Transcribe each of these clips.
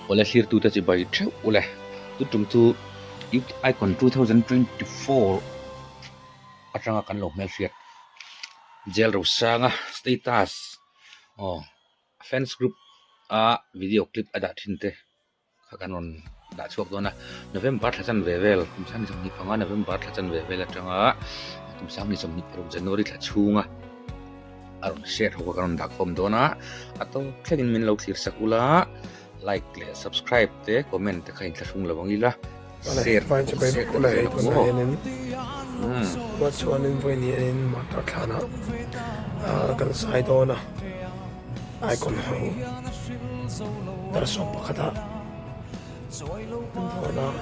Awle thlirtute chi bai theuh ule tu tum chu Youth Icon 2024 atanga kan lo hmelhriat Jail Rosanga status aw fans group a video clip a dah thin te kha kan rawn dah chhuak dawn a November thla chanve vel kum sang 25 November thla chanve vel atanga kum sang 26 January thla chhunga a rawn share ho kha kan rawn dah khawm dawn a a tawp thlengin min lo thlir sak ula like leh subscribe te comment te kha inthlahrung lo ang ila share share te zel ang aw Ruat chuanin vawiin hianin motor thlanah kan zai dawn a icon ho dar sawm pakhatah an dawn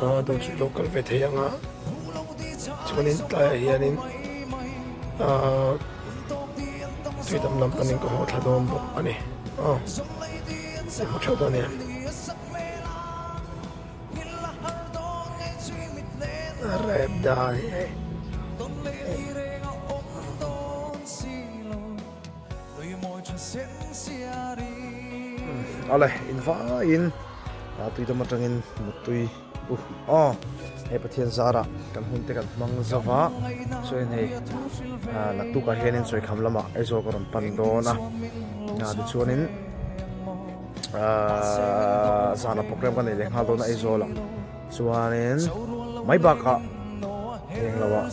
a dawr chu lo kal ve thei ang a chuanin tlaiah hianin ahh tui dam lam panin ka haw thla dawn bawk a ni aw i hmu theuh dawn nia. Rep dan hi hei. Awle in vaiin tuidam atangin muttui u aw hei Pathian zarah kan hun te kan hmang zova chuan hei naktukah hianin Chawikham lamah Aizawl ka rawn pan dawn a tichuanin zana program ka nei leh nghal dawn a Aizawl ah chuanin mai bakah eng lo ah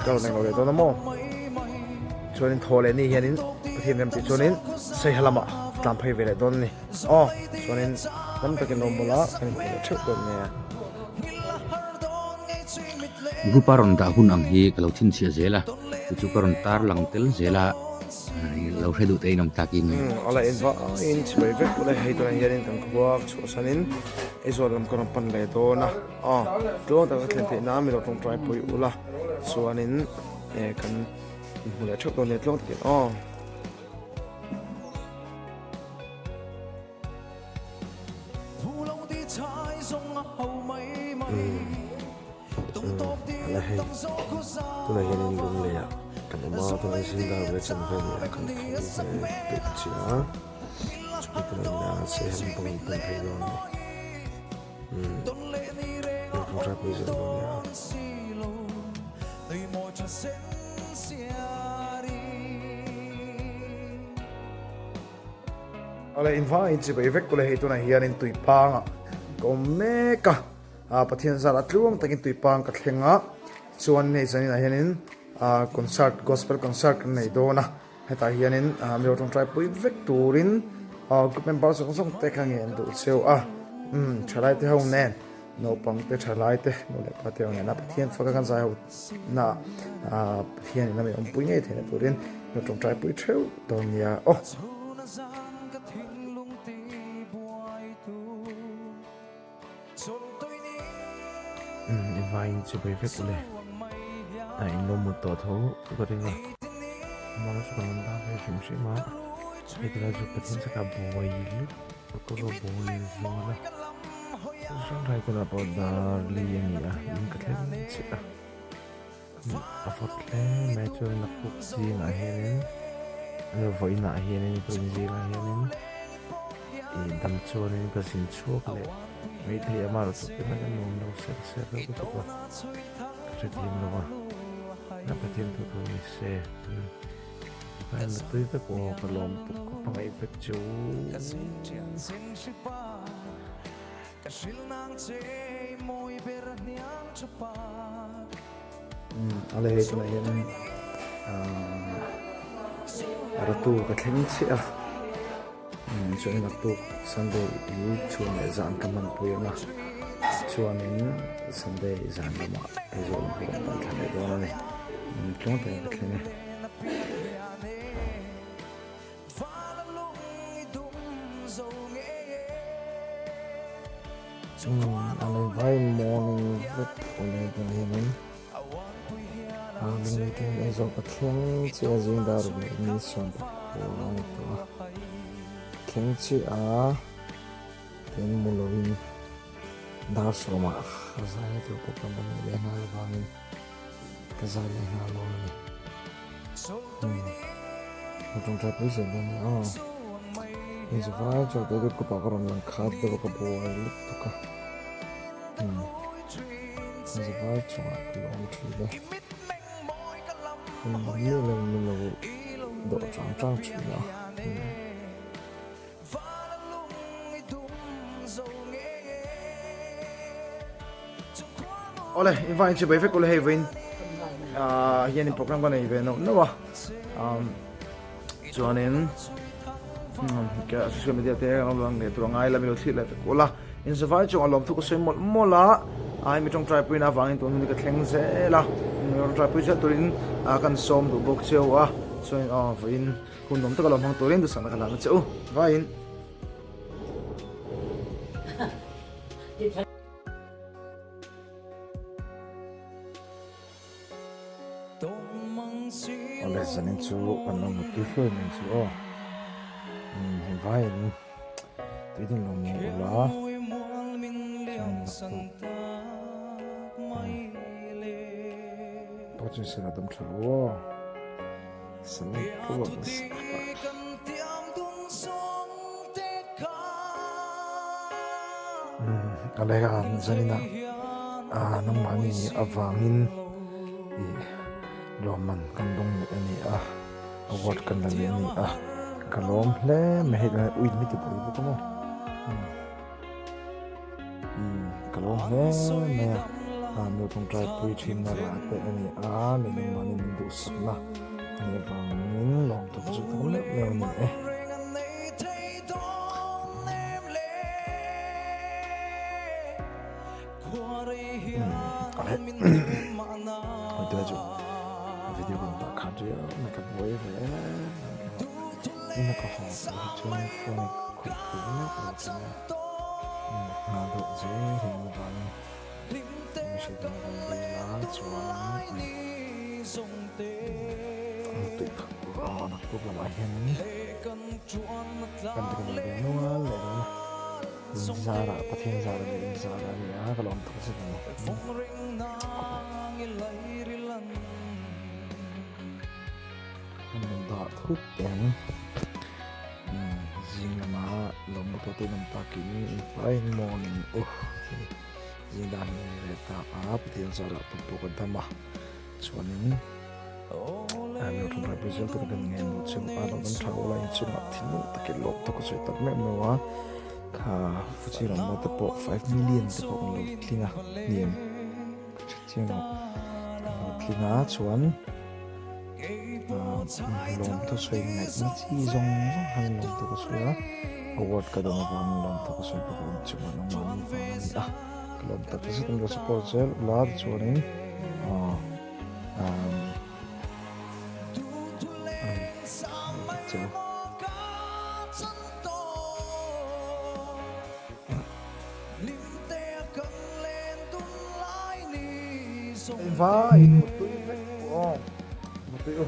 ka rawn eng lo leh dawn a maw chuanin thaw leh ni hianin Pathian rem tih chuanin Saiha lamah tlan phei ve leh dawn a ni aw chuanin tam takin lo mawlh a kan inhmu leh theuh dawn nia. Group a rawn dah hun ang hi ka lo chhinchhiah zel a chu chu ka rawn tarlang tel zel a. Lo hre duh te in awm takin. Ala en va in chhuai vek ula hei tunah hianin kan khua chhuahsanin Aizawl lam ka rawn pan leh dawn a aw tluang taka thlen theih nan milo tawngtai pui ula chuanin kan inhmu leh theuh dawn nia tluang takin aw. Ala hei tunah hianin lung leiah kan awm a tunah zing dar ve chan vel nia kan tho ve pek chiah a chumi tunah hian se hem pawh an pan phei dawn a ni umm tawngtai pui zel dawn nia. Awle in vangin chibai vek ule hei tunah hianin tuipangah ka awm mek a ah Pathian zar a tluang takin tuipang ka thleng a chuan hei zaninah hianin ah concert gospel concert kan nei dawn a hetah hianin ah milo tawngtai pui vek turin ah group member zawng zawng te kha nge an duh cheu a umm thalai te ho nen naupang te thalai te nu leh pa te ho nena Pathian faka kan zai ho na ah Pathian in a mi awmpui ngei theihna turin milo tawngtai pui theuh dawn nia aw. I vaiin chu bei vek ule a in lo mut tawh tho chu ka ring a mal chu ka rawn dah ve hrim hrim a hei tilai chu Pathian chakah buai lutuk ka va buai zual a hrang rai tunah pawh dar li a ni a in ka thleng chiah a a vawt hle mai chuan naktuk zingah hianin vawiinah hianin vawiin zingah hianin ih dam chuanin ka zin chhuak leh maithei a mar chu eng a nuam lo ser ser deuh lutuk a ka hrethiam lo a na Pathian thu thu ni se ka en tui vek aw ka lawm tuk ka hmangaih vek chu. Ale hei tunah hianin ahh ratu ka thleng chiah a chuanin naktuk Sunday hi chhun leh zan ka hmanpui ang a chuanin Sunday zan lamah Aizawl lam pawh kan thla leh dawn a ni tluang takin ka thleng e. Ale vai morning vek ule tunah hianin lungni te hian Aizawl ka thleng chiah a zing dar leh ni 14 a ni tawh a thleng chiah a tin mu lovin dar sawmah a zai na tur pawh ka ban leh nghal avangin ka zai leh nghal dawn a ni. Ka tawngtai pui zel dawn nia aw. Hei chu vai chuan tui deuh kawpah ka rawn lang khat deuh a ka buai lutuk a umm hei chu vai chungah ka lawm thin e umm mi lem min lo dawh chang chang thin a umm. Awle in vai chibai vek ule hei vawiin ah hianin program ka nei ve nauh nauh a umm chuanin social media te kan lo lang leh tur a ngai la mi lo thlir leh vek ula in zavai chuan a lawm thu ka sawi mawlh mawlh a ai mi tawngtai puiin avangin tun hun hi ka thleng zel a mi tawngtai pui zel turin kan sawm duh bawk cheu a chuanin aw vawiin Hun nuam taka lo hmang turin duhsakna ka hlan a che u. Vaiin. Awle zanin chu kan lo mutpui hluai mai chu aw. Umm hei vaiin tui dun lo mu ula chuan naktuk umm pawh chu sela dam tha lo aw. A leh a zanin ah nangmahni avangin ih lawmman kan dawng leh a ni a award kan la leh a ni a ka lawm hle mai hei tlai ui mi ti pui bawk a maw umm ka lawm hle mai a ah nu tawngtai pui thin na rah te a ni a leh nangmahni min duhsak na a nih avangin lawm tak chu tak meuh meuh a ni e. Hei chu video ka rawn dah khat riau mai ka buai ve em em a ka haw tawh hi chuan phone khawih pui meuh lo chu nia nghal deuh zel hi an vangin mi hriat an rawn dil a chuan tui phak aw naktuk lamah hianin kan ti ka nei ve nual leh dawn a. Inzara Pathian zara leh inzara a ni a ka lawm tak zet a ni. An rawn dah thut eng zing lama lawm motor te in awm takin in morning u zing dan hi a ni leh ta a Pathian zarah pawh pawh ka dam a chuanin mi ṭawng rai pui zel tur kan ngen duh chu a lo dam ṭha ula inchungah thinlung takin lawm tawk a sawi tak meuh meuh a kha Fuji rambo te pawh 5 million te pawh kan lo tling a hniam ka hre chiang lo kan lo tling a chuan lawm thu sawi ngaihna chi zawng zawng khan lawm thu ka sawi a award ka dawn avangin lawm thu ka sawi bawk a inchungah nangmahni vang a ni a ka lawm tak zet an lo support zel ula tichuanin ah um chu Vai mutui vek aw mutui u.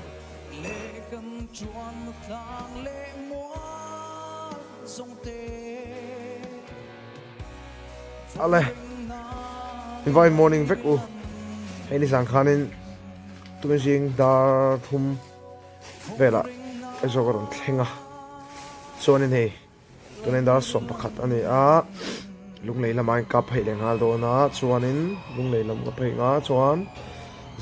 Ale vai morning vek u hei ni zan khanin tumi zing dar thum velah Aizawl ka rawn thleng a chuanin hei tunin dar 11 a ni a lunglei lamah in ka phei leh nghal dawn a chuanin lunglei lam ka phei nga chuan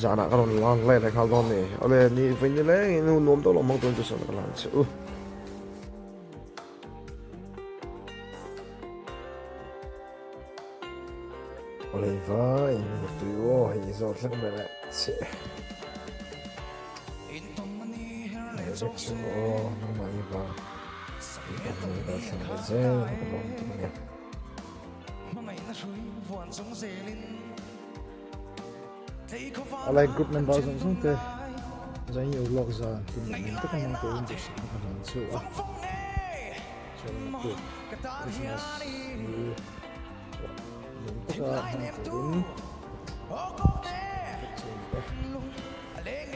zanah ka rawn lang leh leh nghal dawn a ni ale ni vawi ni lengin hun nuam deuh lo hmang turin chu sawn ka lan che u. Awle vai mutui aw hei zawh thleng ber eh che vek chu aw nangmah hi va kan nei ka thleng ve zel a ka lawm tum ania. Alai group member zawng zawng te zan hi ulawk zan tin leh nuam taka hmang turin duhsakna ka hlan cheu a chuan naktuk Christmas hi nuam taka hmang turin duhsakna vek cheu a ni e.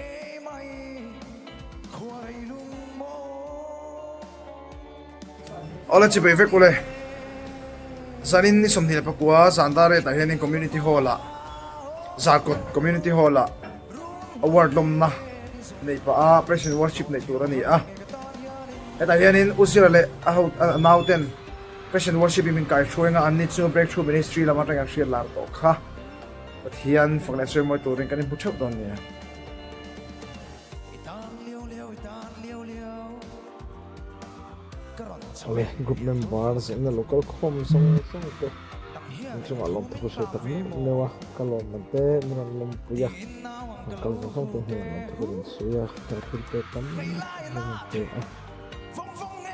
Awle chi bei vek ule. Zanin ni 24 zan dar retah hianin community hall ah Zarkawt community hall ah award lawmna neih pah a praise and worship neih tur a ni a. Hetah hianin U Zira leh a ho a nauten Passion Worship in min kaihruai anga anni chu Breakthrough Ministry lam atangin an hriat lar tawh kha. Pathian fak leh sawimawi turin kan inhmu theuh dawn nia. Awle group member zinna local khawm zawng zawng te an chungah lawm thawk sawi tak meuh meuh a, ka lawmman te min rawn lawmpui a, an kal zawng zawng te hian lawm thawk an sawi a, ka thil pek tam tak min rawn pe a,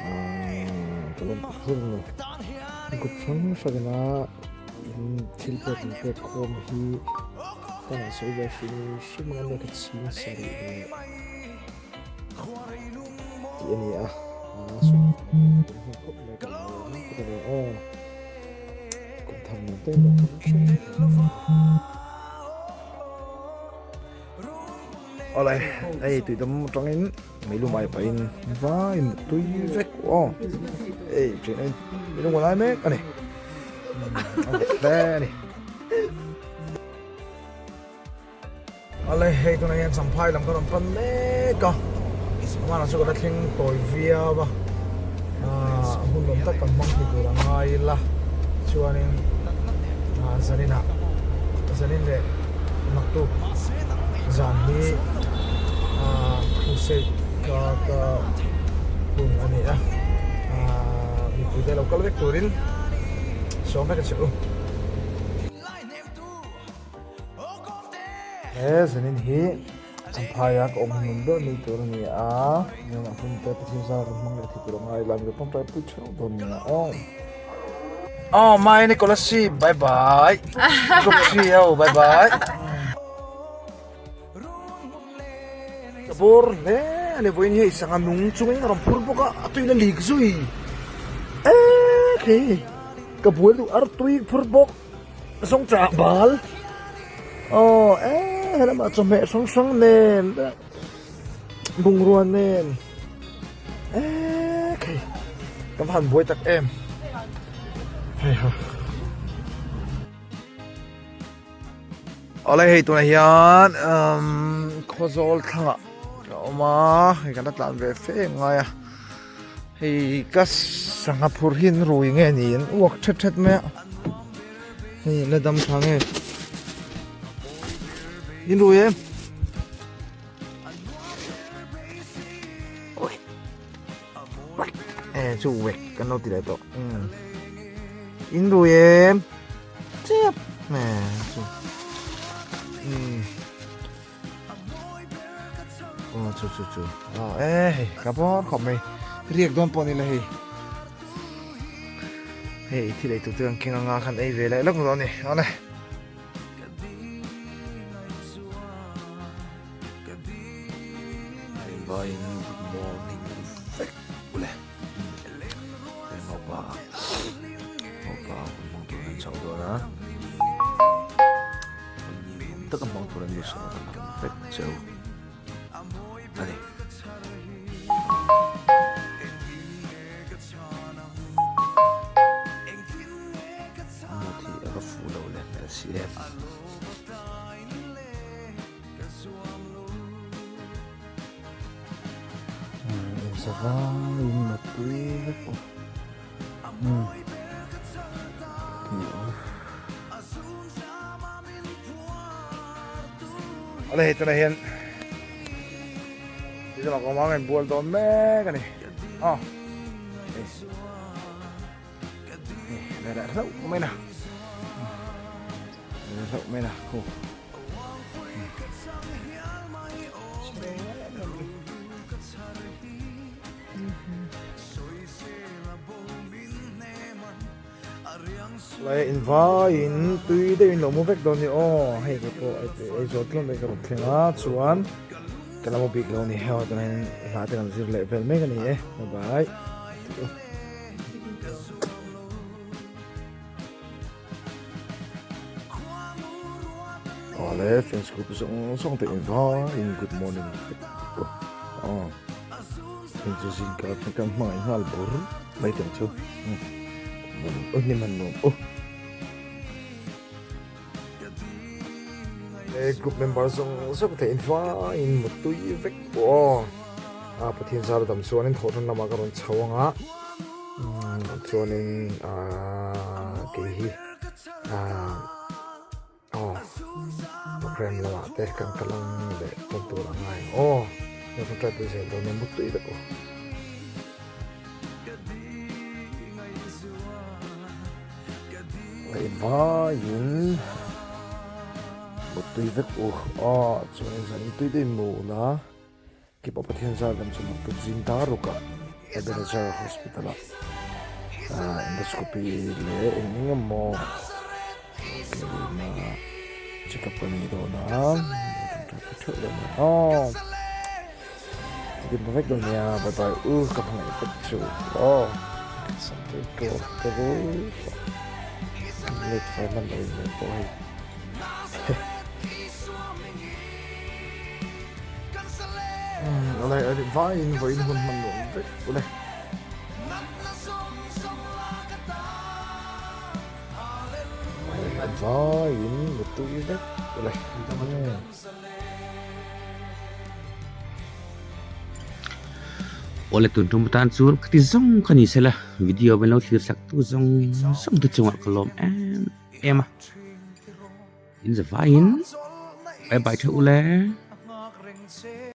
aaa ka lawm tak zet a ni. Group hrang hrang ina in thil pek min pek khawm hi ka han sawi ve hrim hrim ang a nia ka chhing sarih leh. Tih a ni a, Awle, hei tuidam atangin meilum ai pahin vai mutui vek aw, hei ṭhian a meilum a lai mek a ni, a vawt hle a ni. Awle hei tunah hian Champhai lam ka rawn pan mek a, amah chu ka la thleng tawi viau a, aah hun lawm tak kan hmang thei tur a ngai ila chuanin aah zaninah zanin leh naktuk zan hi aah crusade ka ka hun a ni a, aah mipui te lo kal vek turin sawm vek a che u. He zanin hi Champhaia ka awm hnun ber mai tur a ni a, ngenah hun te Pathian zar rawn hmang leh thei tur a ngai la, mi pawm taipui theuh dawn nia aw. Aw mai Nicolasi bye bye Group 3 ho bye bye. Ka bawr hle a ni vawiin hi hei sangha nung chungin a rawn phur bawk a, a tuina lik zui ek hei ka buai duh ar tui phur bawk. Zawng chah bal aw e helamah chawhmeh hrang hrang nen bungrua nen e khei ka va han buai tak em hei ha awle hei tunah hian umm khawzawl thlangah ka awm a hei kan la tlan ve fe ngai a. Hei ka sangha phur hi an rui nge ni an uak thet thet mai a hei la dam tha nge in rui em e chu wek kan lo ti leh tawh in rui em chep e chu Aw chu chu chu aw e hei ka bawr khawp mai riak dawn pawh ni la hei hei thil ei tur te kan keng anga khan ei ve leh lawk dawn a ni awle. Vawiin good morning vek ule Ngopa Ngopa hun hmang tur an chho dawn a. Ni taka hmang tur an ni sawn kan kan vek cheu a ni. Mut hi a va fuh lo leh hmel si em. Inzavaiin mutpui vek u. Awle hei tunah hian ti zawng a awm a bual dawn mek a ni aw hei hei leh hlauh mai na leh hlauh mai na khu. Lai in vaiin tui deuhin lo mu vek dawn ni aw hei te pawh ei zawt tlawm mai ka rawn thleng a chuan ka la mu bik lo ni heo tunah hian hla te kan zir leh vel mek a ni e bye bye Awle fans group zawng zawng te in vaiin good morning vek aw. Heng chu zing kar atang kan hmangaih nghal bur mai teh chu aw hnim han nuam aw. He group member zawng zawng te in vaiin mutui vek pawh aw. Pathian zara dam chuanin thawhtan lamah ka rawn chho ang a, chuanin kei hi aw program lamah te kan kal ang leh tawn tur a ngai ang aw, lo tawngtai pui zel dawn nia muttui vek aw. Vaiin muttui vek u aw chuanin zan tui te in mu la keipawh Pathian zar lam chu naktuk zing dar rukah Ebenezer Hospital ah endoscopy leh eng eng emaw keimah check up ka nei dawn a theuh dawn nia aw Ti vek dawn nia bye bye u ka hmangaih vek chu aw samte tur ka ru let fai man lo in mai pawh hei alai ari vaiin vawiin hun hman nuam vek ule vaiin mutui vek ule. Awle tun tum tan chuan khati zawng kha ni sela video min lo thlir sak tu zawng zawng te chungah ka lawm em em a in zavaiin bye bye theuh ule.